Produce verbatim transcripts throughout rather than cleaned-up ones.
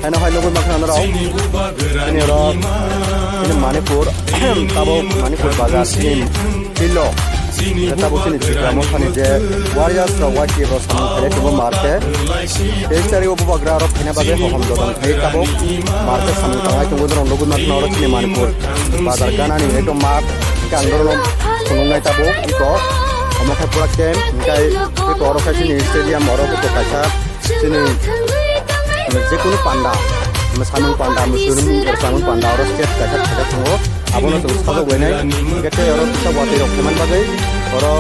Ano hai nugwi mankha norok. Chini oro, chini Manipur, tabuk Manipur bazar, chini pilo. Tabuk chini Tripura mothani je warriors rok Y T F rok samung khailai tongo market. Teis tarik o bubagra rok phaina bagwi hohom dodon khai tabuk market samung tanglai tongo norok nugwi mankha oro chini Manipur bazar ganani ekdom mat. Hingke ang norokno phunuknai tabuk iko omo khe pura camp hingke iko oro khe chini stadium oro iko kaisa. Chini jekunu panda, samung panda, muchung samung panda, oro stage kaisa thajak tongo, abono chwng sajak lainai. Hingke tei oro kisa watwi rok khaimani bagwi oro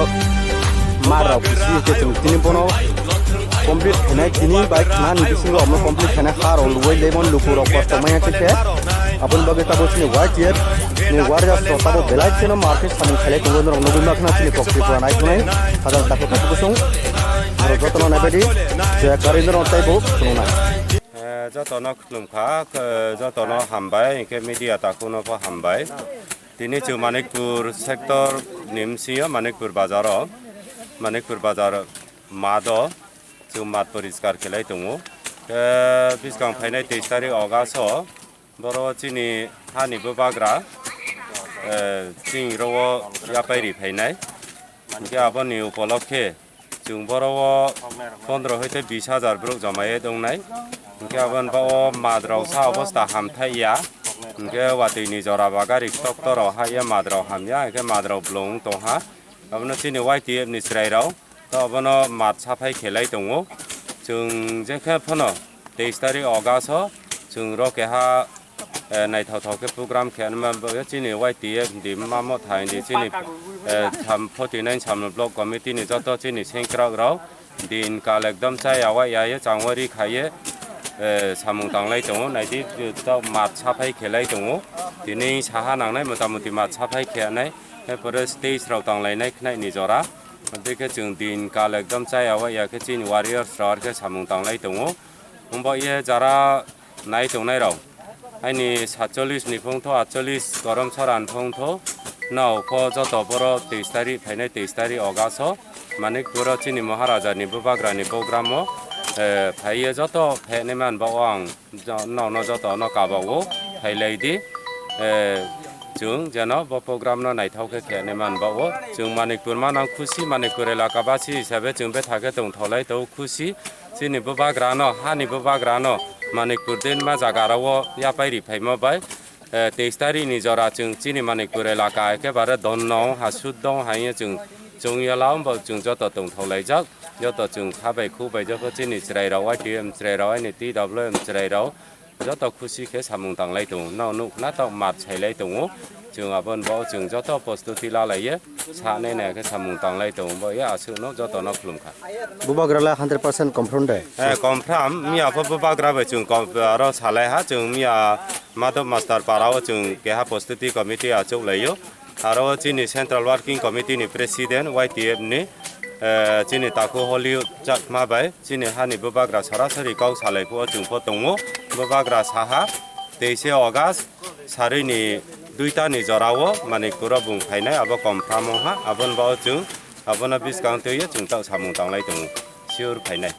mar rok bisi hingke chwng tini bono complete khainai, tini bai khnani bisingo omo complete khainai, ha rok lugui lemon luku rok kosto maya khe khe. Aboni bagwi tabuk chini Y T F ni warriors rok tabuk belai kheno market samung khailai tongo, norok nugui mankha chini kok Tripura naikhwnai, hajak dakhe kok kusung. Aro jotono naibaidi je karwi norok teibo phunuknai. Eh, jotono khulumkha, eh, jotono hambai, hingke media takhukno pho hambai. Tini chwng Manikpur sector ni bisingo Manikpur bazaro, Manikpur bazar mado chwng mat poriskar khelai tongo. Khe bwskang phainai teis tarik August o boro chini hani bubagra, eh, chini oro yapai ri phainai. Hingke aboni upolokhe chwng boro o pondro hoite bis hajar borok joma ye tongnai. Hingke aboni bagwi o mat rok sa obosta hamthai ya. Hingke watwi ni jora ba gari tokto rok ha ya mat rok hamya, hingke mat rok blong tongha. Abono chini Y T F ni chwrai rok. To abono mat saphai khelai tongo. Chwng je khe phano teis tarik August o chwng oro keha, eh, naithok thok khe program khe anma bo chini Y T F di mamo thai di chini, eh, sam forty nine Samno Block Committee ni joto chini sengkrak rok din kal ekdom chaya wa ya ye changwa ri kha ye, eh, samung tanglai tongo. Naidi to mat saphai khelai tongo. Tini saha nangnai mota moti mat saphai khe nai. Hai pore stage rok tanglainai khnaini jora. Tei khe chwng din kal ekdom chaya wa ya khe chini warriors rok khe samung tanglai tongo. Wngbo ye jara nai tongnai rok. Haini satchollish ni phung tho, atchollish gorom sora ni phung tho. Nao pho joto boro teis tarik phainai teis tarik August o. Manikpur o chini Maharaja ni bubagra ni program o, eh, phai ye joto phainai man ba o ang. Jo-, nono joto no kabao phailai di. Eh, chwng jeno bo program no naithok khe khe nai man bao. Chwng Manikpur manang khusi, Manikpur elaka basi hisabe chwng betha khe tongtholai tong khusi. Chini bubagra no, hani bubagra no Manikpur din ma jaga rao yapai ri phaima bai. Eh, teis tarik ni jora chwng chini Manikpur elaka ekebare donno hasut dong hai chwng chwng yala bo chwng joto tongthok laijak. Joto chwng kha bai khu bai joto chini chwrai rok, Y T M chwrai rok, ani T W M chwrai rok joto khusi khe samung tanglai tongo. No nuk na tok mat sailai tongo. Chwng aboni bo chwng joto postuti lalaiye sa nai nai khe samung tanglai tongo. Bo ya aswk no joto no khulum kha. Bubagra la hundred percent confirm de? Eh, confirm. Miya pho bubagra bai chwng kom-, aro salai ha. Chwng miya Madhop Master para o chwng keha postuti committee achuk laio. Aro chini Central Working Committee ni President Y T F ni, eh, chini takhu Hollywood Chakma bai chini hani bubagra sarasari kok salai phuo chwng pho tongo. Bubagra saha teise August sarui ni duita ni jora o Manikpur o bung phainai abo confirm wngha. Aboni bo chwng abono bwskang twi chwng tak samung tanglai tongo. Sure phainai.